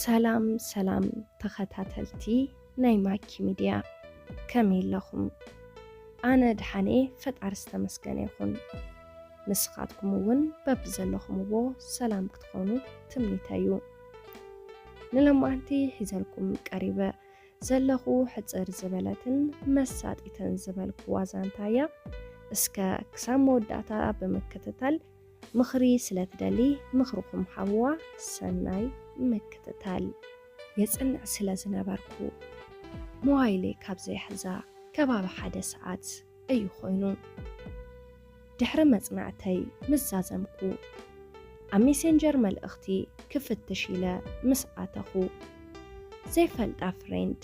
ሰላም ሰላም ተኸታተልቲ ናይ ማኪ ሚድያ፣ ከመይ ኣለኹም? ኣነ ደሓን እየ፣ ፈጣሪ ዝተመስገነ ይኹን። ንስኻትኩም እውን በብዘለኹምዎ ሰላም ክትኾኑ ትምኒተይ እዩ። ንሎማዓንቲ ሒዘልኩም ቀሪበ ዘለኹ ሕጽር ዝበለትን መሳጢትን ዝበልኩዋ ዛንታ እያ። እስከ ክሳብ መወዳእታ ብምክትታል ምኽሪ ስለ ትደሊ ምኽርኹም ሃብዋ። ሰናይ ምክትታል። የጽንዕ ስለ ዝነበርኩ ሞባይለይ ካብ ዘይሕዛ ከባቢ ሓደ ሰዓት እዩ ኮይኑ። ድሕሪ መጽናዕተይ ምስ ዛዘምኩ፣ ኣብ ሜሴንጀር መልእኽቲ ክፍትሽ ኢለ ምስ ኣተኹ፣ ዘይፈልጣ ፍሬንድ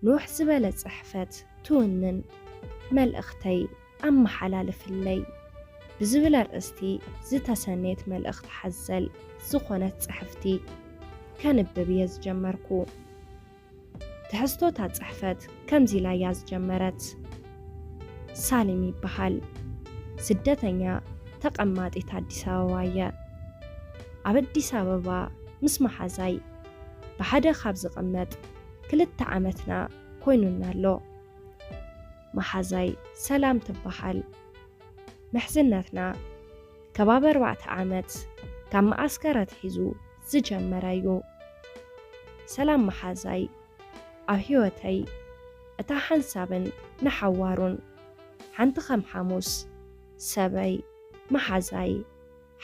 ንውሕ ዝበለ ጽሕፈት ትውንን፣ መልእኽተይ ኣመሓላልፍለይ ብዝብል ኣርእስቲ ዝተሰነየት መልእኽቲ ሓዘል ዝኾነት ጽሕፍቲ ከንብብ እየ ዝጀመርኩ። ትሕዝቶታ ጽሕፈት ከምዚ ኢላ እያ ዝጀመረት። ሳሊም ይበሃል። ስደተኛ ተቐማጢት ኣዲስ ኣበባ እየ። ኣብ ኣዲስ ኣበባ ምስ መሓዛይ ብሓደ ካብ ዝቕመጥ ክልተ ዓመትና ኮይኑና ኣሎ። መሓዛይ ሰላም ትበሃል። ምሕዝነትና ከባቢ ኣርባዕተ ዓመት ካብ መዓስከር ኣትሒዙ ዝጀመረ እዩ። ሰላም መሓዛይ ኣብ ህይወተይ እታ ሓንሳብን ንሓዋሩን ሓንቲ ከም ሓሙስ ሰበይ፣ መሓዛይ፣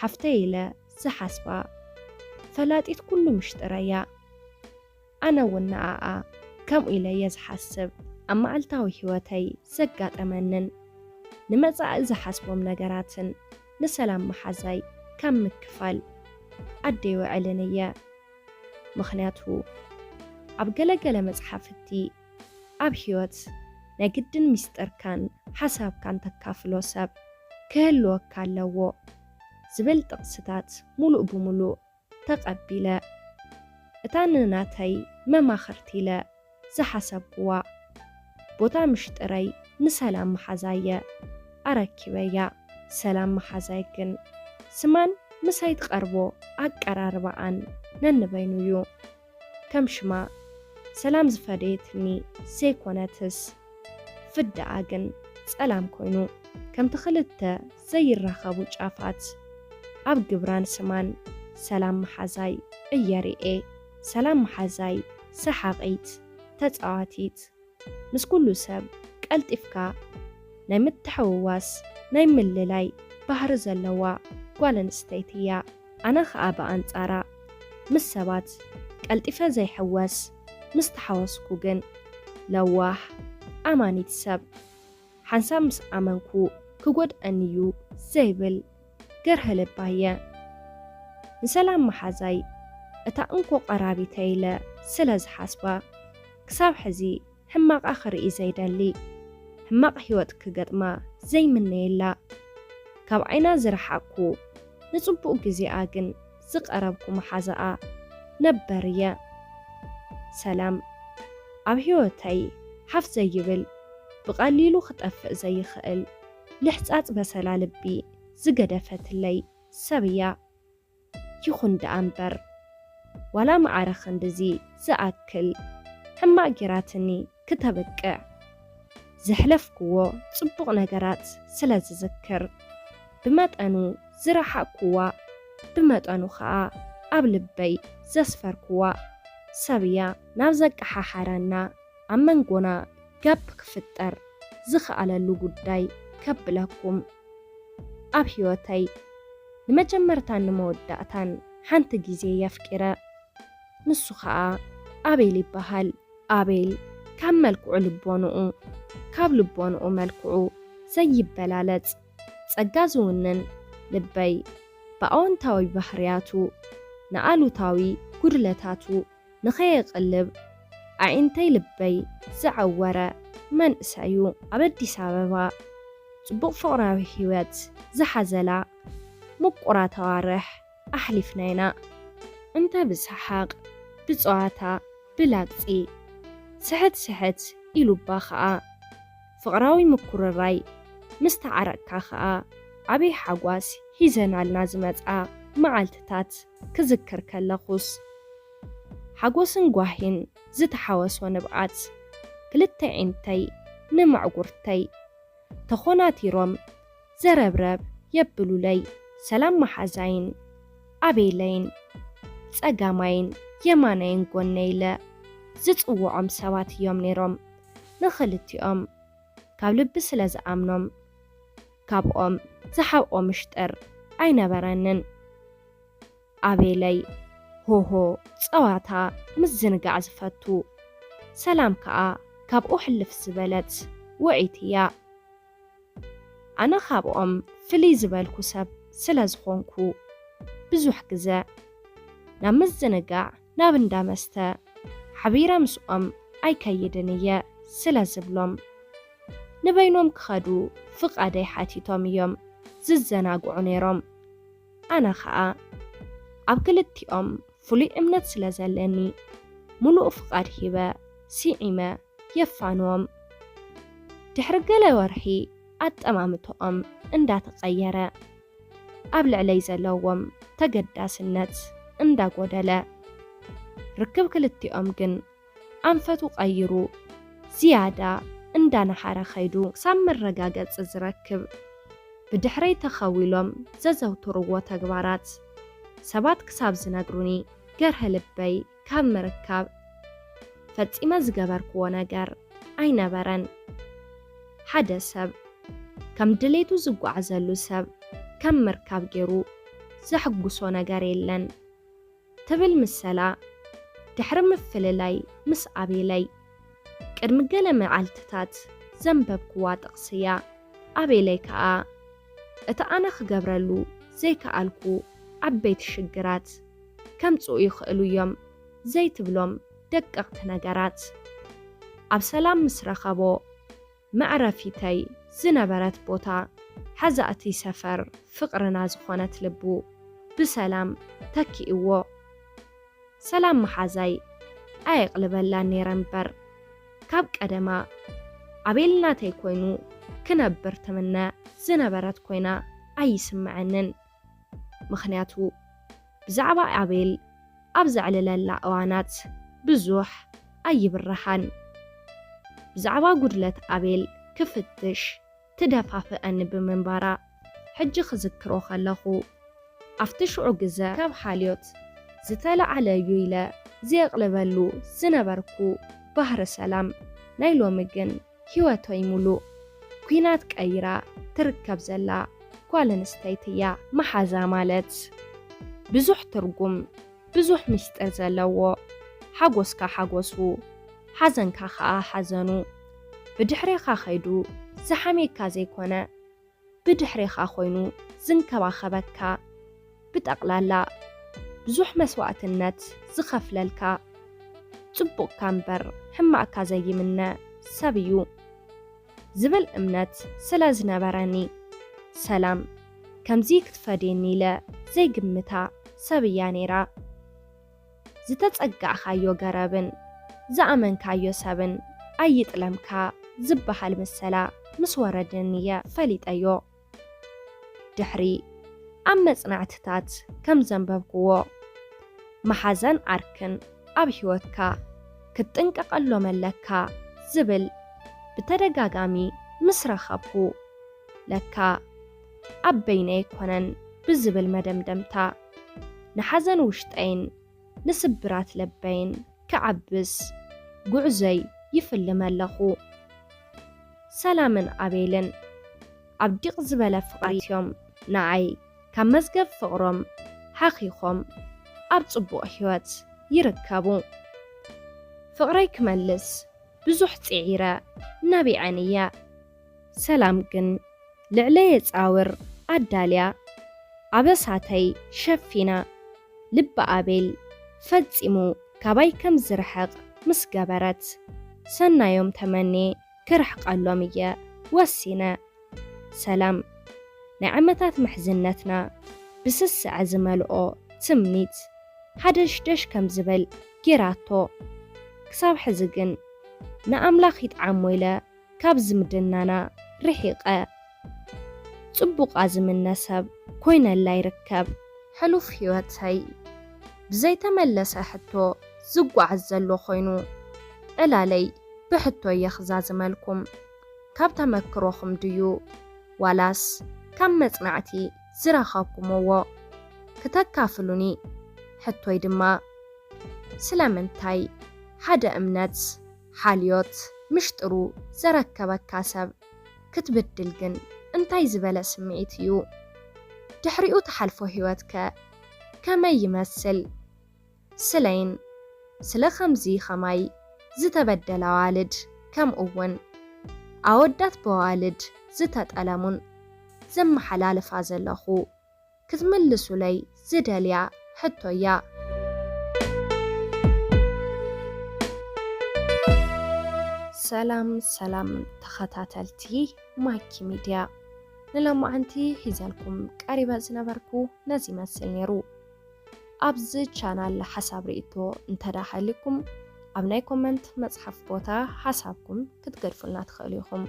ሓፍተይ ኢለ ዝሓስባ ፈላጢት ኩሉ ምሽጥረይ እያ። ኣነ እውን ንኣኣ ከምኡ ኢለ እየ ዝሓስብ። ኣብ መዓልታዊ ህይወተይ ዘጋጠመንን ንመጻኢ ዝሓስቦም ነገራትን ንሰላም መሓዛይ ካብ ምክፋል ኣደይውዕልን እየ። ምኽንያቱ ኣብ ገለገለ መጽሓፍቲ ኣብ ህይወት ናይ ግድን ሚስጥርካን ሓሳብካን ተካፍሎ ሰብ ክህልወካ ኣለዎ ዝብል ጥቕስታት ሙሉእ ብሙሉእ ተቐቢለ፣ እታ ንናተይ መማኽርቲ ኢለ ዝሓሰብኩዋ ቦታ ምሽጥረይ ንሰላም መሓዛየ ኣረኪበያ። ሰላም መሓዛይ ግን ስማን ምሳይ ትቐርቦ ኣቀራርባኣን ነንበይኑ እዩ። ከም ሽማ ሰላም ዝፈደየትኒ ዘይኮነትስ፣ ፍዳኣ ግን ጸላም ኮይኑ፣ ከምቲ ክልተ ዘይራኸቡ ጫፋት ኣብ ግብራን ስማን ሰላም መሓዛይ እየ ርእየ። ሰላም መሓዛይ ሰሓቒት፣ ተጻዋቲት፣ ምስ ኩሉ ሰብ ቀልጢፍካ ናይ ምትሕውዋስ፣ ናይ ምልላይ ባህሪ ዘለዋ ጓል ኣንስተይቲ እያ። ኣነ ኸኣ ብኣንጻራ ምስ ሰባት ቀልጢፈ ዘይሕወስ፣ ምስ ተሓወስኩ ግን ለዋህ፣ ኣማኒት ሰብ፣ ሓንሳብ ምስ ኣመንኩ ክጎድኣኒ እዩ ዘይብል ገርህ ልባ እየ። ንሰላም መሓዛይ እታ እንኮ ቀራቢተይ ኢለ ስለ ዝሓስባ፣ ክሳብ ሕዚ ሕማቓ ክርኢ ዘይደሊ፣ ሕማቕ ህይወት ክገጥማ ዘይምነየላ፣ ካብ ዓይና ዝረሓቕኩ፣ ንጽቡቕ ግዜኣ ግን ዝቐረብኩ መሓዛኣ ነበር እየ። ሰላም ኣብ ህይወተይ ሓፍ ዘይብል፣ ብቐሊሉ ክጠፍእ ዘይኽእል ልሕጻጽ በሰላ ልቢ ዝገደፈትለይ ሰብ እያ። ይኹን ደኣ እምበር፣ ዋላ ማዕረ ክንድዚ ዝኣክል ሕማቕ ጌራትኒ ክተብቅዕ፣ ዘሕለፍክዎ ጽቡቕ ነገራት ስለ ዝዝክር፣ ብመጠኑ ዝረሓቕክዋ፣ ብመጠኑ ኸኣ ኣብ ልበይ ዘስፈርክዋ ሰብ እያ። ናብ ዘቀሓሓረና፣ ኣብ መንጎና ጋፕ ክፍጠር ዝኸኣለሉ ጉዳይ ከብለኩም። ኣብ ህይወተይ ንመጀመርታን ንመወዳእታን ሓንቲ ግዜ የፍቂረ። ንሱ ኸኣ ኣቤል ይበሃል። ኣቤል ካብ መልክዑ ልቦንኡ፣ ካብ ልቦንኡ መልክዑ ዘይበላለጽ፣ ጸጋ ዝውንን ልበይ ብኣወንታዊ ባህርያቱ፣ ንኣሉታዊ ጉድለታቱ ንኸየቕልብ ኣዒንተይ ልበይ ዝዓወረ መንእሰይ እዩ። ኣብ ኣዲስ ኣበባ ጽቡቕ ፍቕራዊ ህይወት ዝሓዘላ ምቁራት ኣዋርሕ ኣሕሊፍና ኢና። እንተ ብሰሓቕ፣ ብጸዋታ፣ ብላግጺ፣ ስሕት ስሕት ኢሉባ ኸኣ፣ ፍቕራዊ ምኩርራይ ምስ ተዓረቕካ ኸኣ፣ ዓቢ ሓጓስ ሒዘናልና ዝመጻ መዓልትታት ክዝክር ከለኹስ፣ ሓጎስን ጓሂን ዝተሓወሶ ንብዓት ክልተ ዒንተይ ንመዕጉርተይ ተኾናቲሮም ዘረብረብ የብሉለይ። ሰላም መሓዛይን ኣቤለይን ጸጋማይን የማናይን ጎነይ ኢለ ዝጽውዖም ሰባት እዮም ነይሮም። ንኽልቲኦም ካብ ልቢ ስለ ዝኣምኖም ካብኦም ዝሓብኦ ምሽጥር ኣይነበረንን። ኣቤለይ ሆሆ ጸዋታ ምዝንጋዕ ዝፈቱ፣ ሰላም ከኣ ካብኡ ሕልፍ ዝበለት ውዒት እያ። ኣነ ካብኦም ፍልይ ዝበልኩ ሰብ ስለ ዝኾንኩ ብዙሕ ግዘ ናብ ምዝንጋዕ ናብ እንዳ መስተ ሓቢረ ምስኦም ኣይከይድን እየ ስለ ዝብሎም ንበይኖም ክኸዱ ፍቓደይ ሓቲቶም እዮም ዝዘናግዑ ነይሮም። ኣነ ኸኣ ኣብ ክልቲኦም ፍሉይ እምነት ስለ ዘለኒ ምሉእ ፍቓድ ሂበ ስዒመ የፋንዎም። ድሕሪ ገለ ወርሒ ኣጠማምትኦም እንዳተቐየረ ኣብ ልዕለይ ዘለዎም ተገዳስነት እንዳጎደለ ርክብ ክልቲኦም ግን ኣንፈቱ ቀይሩ ዝያዳ እንዳነሓረ ኸይዱ ክሳብ መረጋገጺ ዝረክብ ብድሕረይ ተኸዊሎም ዘዘውትርዎ ተግባራት ሰባት ክሳብ ዝነግሩኒ ገርህ ልበይ ካብ ምርካብ ፈጺመ ዝገበርክዎ ነገር ኣይነበረን። ሓደ ሰብ ከም ድሌቱ ዝጓዓዘሉ ሰብ ከም ምርካብ ገይሩ ዘሕጉሶ ነገር የለን ትብል ምስላ ድሕሪ ምፍልላይ ምስ ኣቤለይ ቅድሚ ገለ መዓልትታት ዘንበብክዋ ጥቕሲ እያ። ኣቤለይ ከኣ እቲ ኣነ ክገብረሉ ዘይከኣልኩ ዓበይቲ ሽግራት ከምጽኡ ይኽእሉ እዮም ዘይትብሎም ደቀቕቲ ነገራት ኣብ ሰላም ምስ ረኸቦ መዕረፊተይ ዝነበረት ቦታ ሓዛእቲ ሰፈር ፍቕርና ዝኾነት ልቡ ብሰላም ተኪእዎ። ሰላም መሓዛይ ኣየቕልበላን ነይረ እምበር ካብ ቀደማ ኣቤል ናተይ ኮይኑ ክነብር ትምነ ዝነበረት ኮይና ኣይስምዐንን። ምኽንያቱ ብዛዕባ ኣቤል ኣብ ዘዕልለላ እዋናት ብዙሕ ኣይብርሃን። ብዛዕባ ጉድለት ኣቤል ክፍትሽ ትደፋፍኣኒ ብምንባራ ሕጂ ክዝክሮ ከለኹ ኣብቲ ሽዑ ግዘ ካብ ሓልዮት ዝተለዓለ እዩ ኢለ ዘየቕልበሉ ዝነበርኩ ባህሪ ሰላም ናይ ሎሚ ግን ህይወተይ ሙሉእ ኲናት ቀይራ ትርከብ ዘላ ጓል ኣንስተይቲ እያ። መሓዛ ማለት ብዙሕ ትርጉም ብዙሕ ምስጢር ዘለዎ ሓጎስካ ሓጎሱ ሓዘንካ ኸኣ ሓዘኑ ብድሕሬኻ ኸይዱ ዝሓምየካ ዘይኮነ ብድሕሬኻ ኮይኑ ዝንከባኸበካ ብጠቕላላ ብዙሕ መስዋእትነት ዝኸፍለልካ ጽቡቕካ እምበር ሕማቕካ ዘይምነ ሰብ እዩ ዝብል እምነት ስለ ዝነበረኒ ሰላም ከምዚ ክትፈድየኒ ኢለ ዘይግምታ ሰብ እያ ነይራ። ዝተጸጋዕካዮ ገረብን ዝኣመንካዮ ሰብን ኣይጥለምካ ዝበሃል ምሰላ ምስ ወረደኒ እየ ፈሊጠዮ። ድሕሪ ኣብ መጽናዕትታት ከም ዘንበብክዎ መሓዛን ዓርክን ኣብ ህይወትካ ክትጥንቀቐሎም ኣለካ ዝብል ብተደጋጋሚ ምስ ረኸብኩ ለካ ኣብ በይነይ ኣይኮነን ብዝብል መደምደምታ ንሓዘን ውሽጠይን ንስብራት ልበይን ክዓብስ ጉዕዞይ ይፍልም ኣለኹ። ሰላምን ኣቤልን ኣብ ዲቕ ዝበለ ፍቕሪ እዮም ንዓይ ካብ መዝገብ ፍቕሮም ሓኺኾም ኣብ ጽቡቕ ህይወት ይርከቡ። ፍቕረይ ክመልስ ብዙሕ ጽዒረ ነቢዐን እየ። ሰላም ግን ልዕለየ ጻውር ኣዳልያ ኣበሳተይ ሸፊና ልቢ ኣቤል ፈጺሙ ካባይ ከም ዝርሕቕ ምስ ገበረት ሰናዮም ተመንየ ክርሕቐሎም እየ ወሲነ። ሰላም ናይ ዓመታት ምሕዝነትና ብስስዐ ዝመልኦ ትምኒት ሃደሽደሽ ከም ዝብል ጌራቶ። ክሳብ ሕዚ ግን ንኣምላኽ ይጥዓሞ ኢለ ካብ ዝምድናና ርሒቐ ጽቡቓ ዝምነ ሰብ ኮይነላ ይርከብ። ሕሉፍ ህይወተይ ብዘይተመለሰ ሕቶ ዝጓዓዝ ዘሎ ኮይኑ፣ ዕላለይ ብሕቶ እየ ክዛዝመልኩም። ካብ ተመክሮኹም ድዩ ዋላስ ካብ መጽናዕቲ ዝረኸብኩምዎ ክተካፍሉኒ? ሕቶይ ድማ፣ ስለምንታይ ሓደ እምነት፣ ሓልዮት፣ ምሽጥሩ ዘረከበካ ሰብ ክትብድል ግን እንታይ ዝበለ ስምዒት እዩ? ድሕሪኡ ትሓልፎ ህይወትከ ከመይ ይመስል? ስለይን ስለ ከምዚ ከማይ ዝተበደላ ኣዋልድ፣ ከምኡ እውን ኣወዳት በዋልድ ዝተጠለሙን ዘመሓላልፋ ዘለኹ ክትምልሱለይ ዝደልያ ሕቶ እያ። ሰላም ሰላም ተኸታተልቲ ማኪ ሚድያ፣ ንሎማዓንቲ ሒዘልኩም ቀሪበ ዝነበርኩ ነዚ ይመስል ነይሩ። ኣብዚ ቻናል ሓሳብ ርእይቶ እንተዳሃልኩም ኣብ ናይ ኮመንት መጽሓፍ ቦታ ሓሳብኩም ክትገድፉልና ትኽእሉ ኢኹም።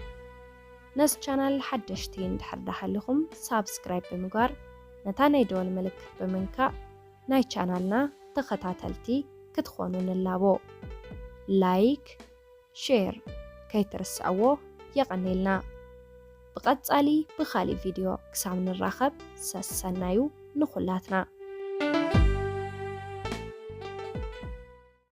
ነዚ ቻናል ሓደሽቲ እንድሕር ዳሃልኹም ሳብስክራይብ ብምግባር ነታ ናይ ደወል ምልክት ብምንካእ ናይ ቻናልና ተኸታተልቲ ክትኾኑ ንላቦ። ላይክ፣ ሼር ከይትርስዕዎ። የቐኔልና። ብቐጻሊ ብኻሊእ ቪድዮ ክሳብ ንራኸብ ሰሰናዩ ንኹላትና።